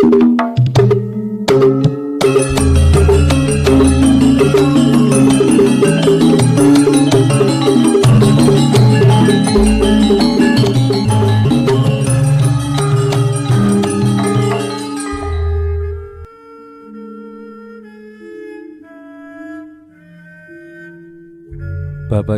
Bapak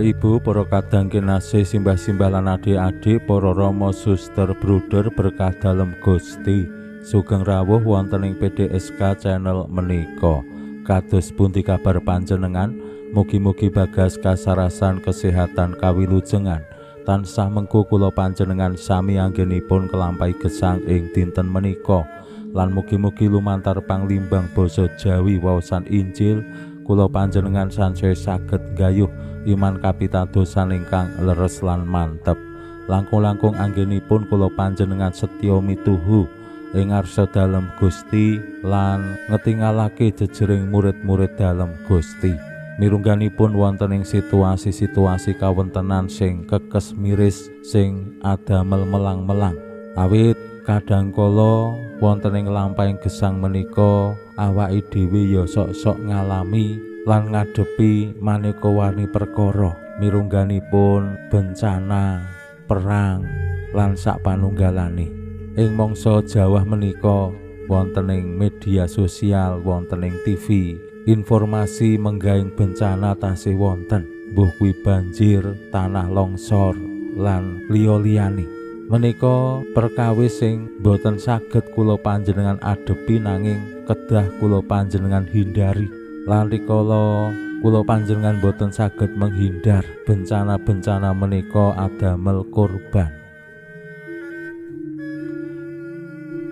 Ibu, para kadang kinasih, simbah-simbah lan adik-adik, para rama, suster, bruder berkah dalem Gusti. Sugeng rawuh wonten ing PDSK channel menika. Kados pundi kabar panjenengan? Mugi-mugi bagas kasarasan kesehatan kawilujengan. Tansah mengku kula panjenengan sami anggenipun kelampahi gesang ing dinten menika. Lan mugi-mugi lumantar panglimbang basa Jawi waosan Injil kula panjenengan sansaya saged nggayuh iman kapitadosan ingkang leres lan mantep. Langkung-langkung anggenipun kula panjenengan setya mituhu ing ngarsa dalem Gusti lan ngetingalake jejering murid-murid dalem Gusti. Mirungganipun wonten ing situasi-situasi kawontenan sing kekes miris sing adamel melang-melang. Awit kadangkala wonten ing lampahing gesang menika awake dhewe ya sok-sok ngalami lan ngadepi maneka warni perkara, mirungganipun bencana, perang lan sak panunggalane. Ing mangsa jawah menika wonten ing media sosial, wonten ing TV, informasi menggaing bencana tasih wonten, mbuh kuwi banjir, tanah longsor lan liya-liyane. Menika perkawis sing boten saged kula panjenengan adepi nanging kedah kula panjenengan hindari. Lan rikala kula panjenengan boten saged menghindar bencana-bencana menika adamel korban.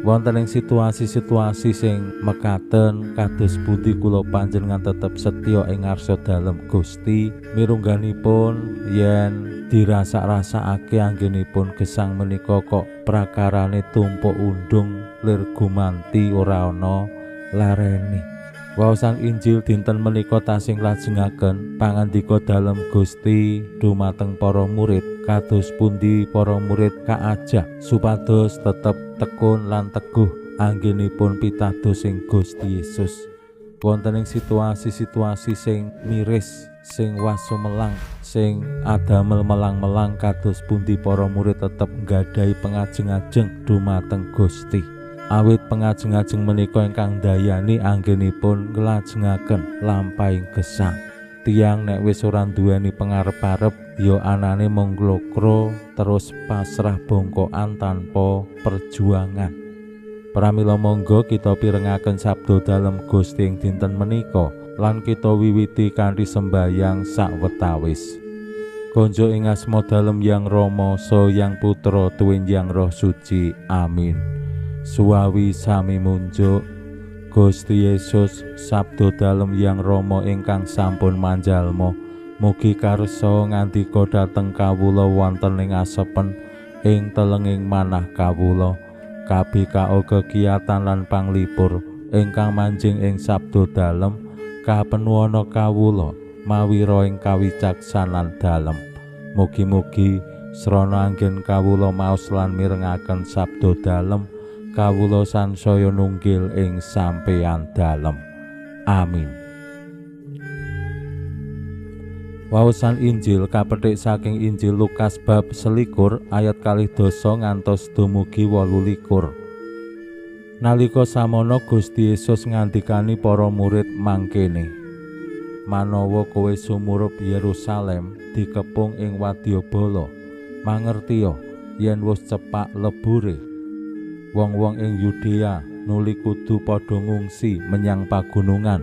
Wonten ing situasi-situasi sing mekaten kados pundi kula panjenengan tetep setya ing ngarsa dalem Gusti, mirungganipun yen dirasa-rasakake anggenipun gesang menika kok prakarane tumpuk undung lir gumanti ora ana larene. Waosan Injil dinten menika tasih nglajengaken pangandika dalem Gusti dumateng para murid, kados pundi para murid kaajah supados tetep tekun lan teguh anggenipun pitados ing Gusti Yesus. Wonten ing situasi-situasi sing miris, sing wasumelang, sing adamel melang-melang kados pundi para murid tetep nggadahi pengajeng-ajeng dumateng Gusti. Awit pengajeng-ajeng menika ingkang ndayani anggenipun nglajengaken lampahing gesang. Tiyang nek wis ora nduweni pengarep-arep ya anane mung nglokro terus pasrah bongkokan tanpa perjuangan. Pramila monggo kita pirengaken sabda dalem Gusti ing dinten menika lan kita wiwiti kanthi sembayang sawetawis. Konjo ing asma dalem Yang Rama, Saha Yang Putra, tuwin Yang Roh Suci. Amin. Suwawi sami munjuk Gusti Yesus, sabda dalem Yang Rama ingkang sampun manjalma, mugi karsa ngandika dhateng kawula wonten ing asepen ing telenging manah kawula. Kabikao kekiyatan lan panglipur ingkang manjing ing sabda dalem kapenuwana kawula mawira ing kawicaksanan dalem. Mugi-mugi srana anggen kawula maos lan mirengaken sabda dalem, kawula sansaya nunggil ing sampeyan dalem. Amin. Waosan Injil kapethik saking Injil Lukas bab 21 ayat 22 ngantos dumugi 28. Nalika samono Gusti Yesus ngandikani para murid mangkene, manawa kowe sumurup Yerusalem dikepung ing wadyabala, mangertiya yen wis cepak lebure. Wong-wong ing Yudea nuli kudu padha ngungsi menyang pagunungan,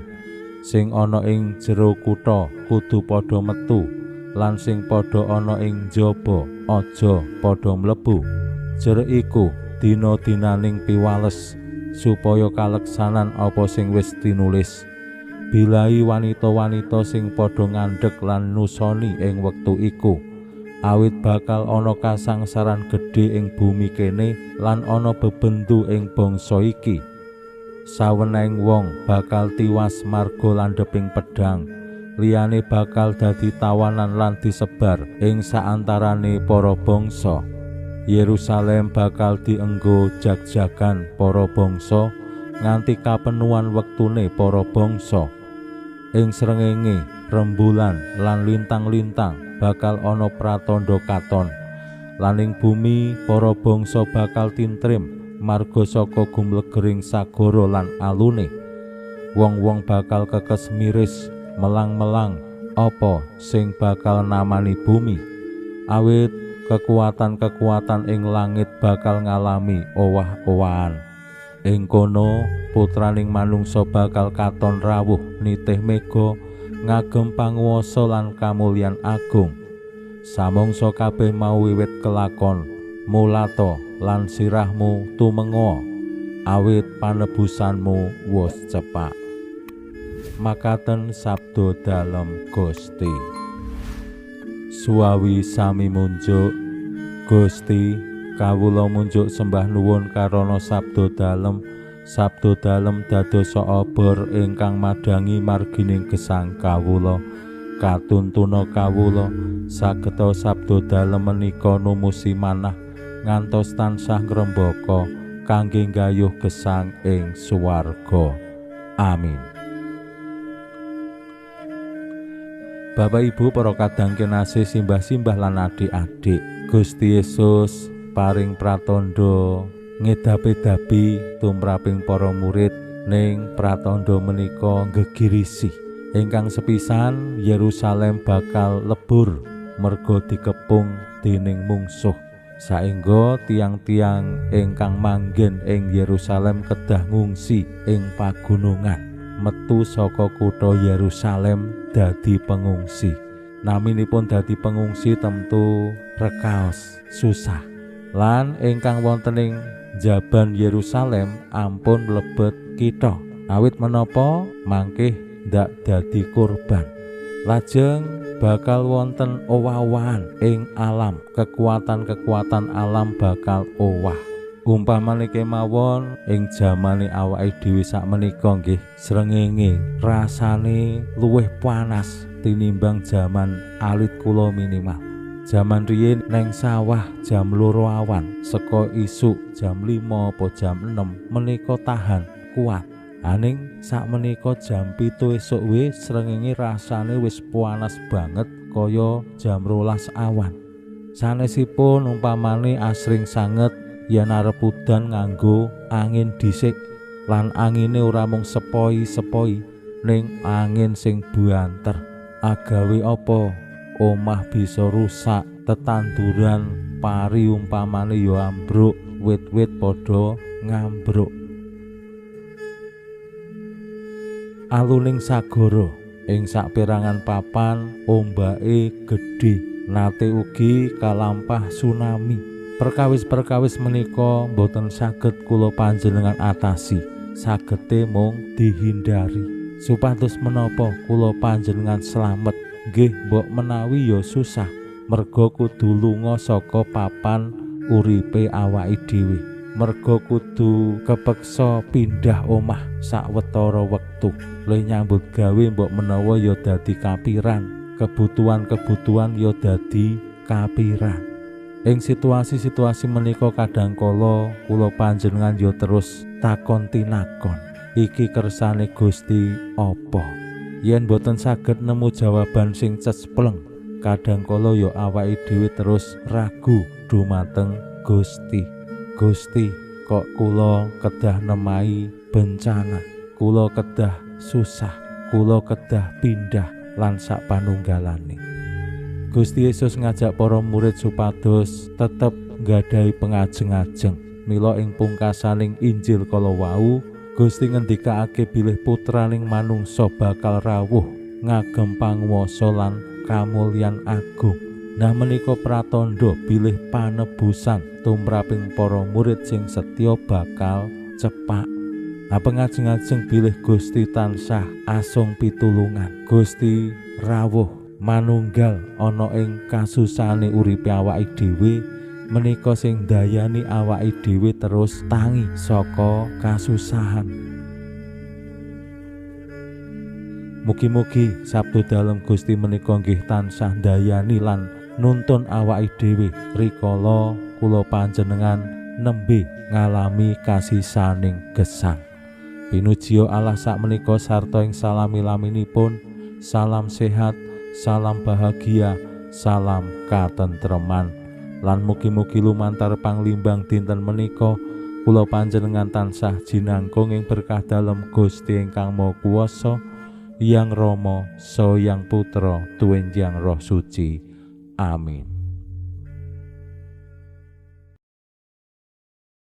sing ana ing jero kutha kudu padha metu, lan sing padha ana ing njaba aja padha mlebu. Jer iku dina-dinaning piwales supaya kaleksanan apa sing wis tinulis. Bilai wanita-wanita sing padha ngandhek lan nusoni ing wektu iku, awit bakal ana kasangsaran gedhe ing bumi kene lan ana bebendu ing bangsa iki. Sawenehing wong bakal tiwas marga landheping pedhang, liyane bakal dadi tawanan lan disebar ing saantarane para bangsa. Yerusalem bakal dienggo jag-jagan para bangsa nganti kapenuan wektune para bangsa. Ing srengenge, rembulan lan lintang-lintang bakal ana pratandha katon. Lan ing bumi para bangsa bakal tintrim marga saka gumlegering sagara lan alune. Wong-wong bakal kekes miris melang-melang apa sing bakal namani bumi. Awit kekuatan-kekuatan ing langit bakal ngalami owah-owahan. Ing kono putraning manungsa bakal katon rawuh nitih mega ngagem panguwasa lan kamulyan agung. Samangsa kabeh mau wiwit kelakon, mulato lan sirahmu tumenga, awit panebusanmu wis cepak. Makaten sabda dalem Gusti. Suwawi sami munjuk, Gusti, kawula munjuk sembah nuwun karana sabda dalem. Sabda dalem dadosa obor ingkang madhangi margining gesang kawula. Katuntuna kawula sageta sabda dalem menika numusi manah ngantos tansah ngrembaka kangge nggayuh gesang ing swarga. Amin. Bapak Ibu para kadang kinasih, simbah-simbah lan adik-adik, Gusti Yesus paring pratandha ngedapi-dapi tumraping para murid. Ning pratandha menika nggegirisi. Ingkang sepisan, Yerusalem bakal lebur merga dikepung dening mungsuh. Saengga tiang-tiang ingkang manggen ing Yerusalem kedah ngungsi ing pagunungan, metu saka kutha Yerusalem dadi pengungsi. Naminipun dadi pengungsi tentu rekaos, susah. Lan ingkang wonten ing jaban Yerusalem ampun mlebet kitha, awit menapa mangkih ndak dadi korban. Lajeng bakal wonten owah-owahan ing alam, kekuatan-kekuatan alam bakal owah. Umpamane kemawon ing jamane awake dhewe sakmenika nggih, srengenge rasane luwih panas tinimbang jaman alit kula minimal. Jaman riyin neng sawah jam 2 awan, saka isuk jam 5 apa jam 6 menika tahan kuat. Aning sakmenika jam 7 esuk wis srengenge rasane wis panas banget kaya jam 12 awan. Sanesipun umpamane asring sanget yen arep udan nganggo angin dhisik, lan angine ora mung sepoi-sepoi ning angin sing buanter. Agawe apa omah bisa rusak, tetanduran pari umpamane ya ambruk, wit-wit padha ngambruk. Aluning sagara ing saperangan papan ombake gedhe, nate ugi kalampah tsunami. Perkawis-perkawis menika boten saged kula panjenengan atasi, sagete mung dihindari. Supados menapa kula panjenengan slamet, nggih mbok menawi ya susah, merga kudu lunga saka papan uripe awake dhewe, merga kudu kepeksa pindah omah sawetara wektu. Le nyambut gawe mbok menawa ya dadi kapiran, kebutuhan-kebutuhan ya dadi kapiran. Ing situasi-situasi menika kadang kala kula panjenengan ya terus takon tinakon, iki kersane Gusti apa? Yen boten saged nemu jawaban sing cespleng, kadang kala ya awake dhewe terus ragu dumateng Gusti. Gusti, kok kula kedah nemahi bencana, kula kedah susah, kula kedah pindah lan sak panunggalane. Gusti Yesus ngajak para murid supados tetep nggadahi pengajeng-ajeng. Mila ing pungkasaning Injil kala wau, Gusti ngendikake bilih putraning manungsa bakal rawuh ngagem panguwasa lan kamulyan agung. Nah menika pratandha bilih panebusan tumraping para murid sing setya bakal cepak. Nah pengajeng-ajeng bilih Gusti tansah asung pitulungan, Gusti rawuh manunggal ana ing kasusane uripe awake dhewe, menika sing ndayani awake dhewe terus tangi saka kasusahan. Mugi-mugi sabda dalem Gusti menika nggih tansah ndayani lan nuntun awake dhewe rikala kula panjenengan nembe ngalami kasisaning gesang. Pinujiya Allah sakmenika sarta ing salami-laminipun. Salam sehat, salam bahagia, salam katentreman. Lan mugi-mugi lumantar panglimbang dinten menika kula panjenengan tansah jinangkung ing berkah dalem Gusti ingkang Maha Kuwasa, Yang Rama, Saha Yang Putra, Tuwin Yang Roh Suci. Amin.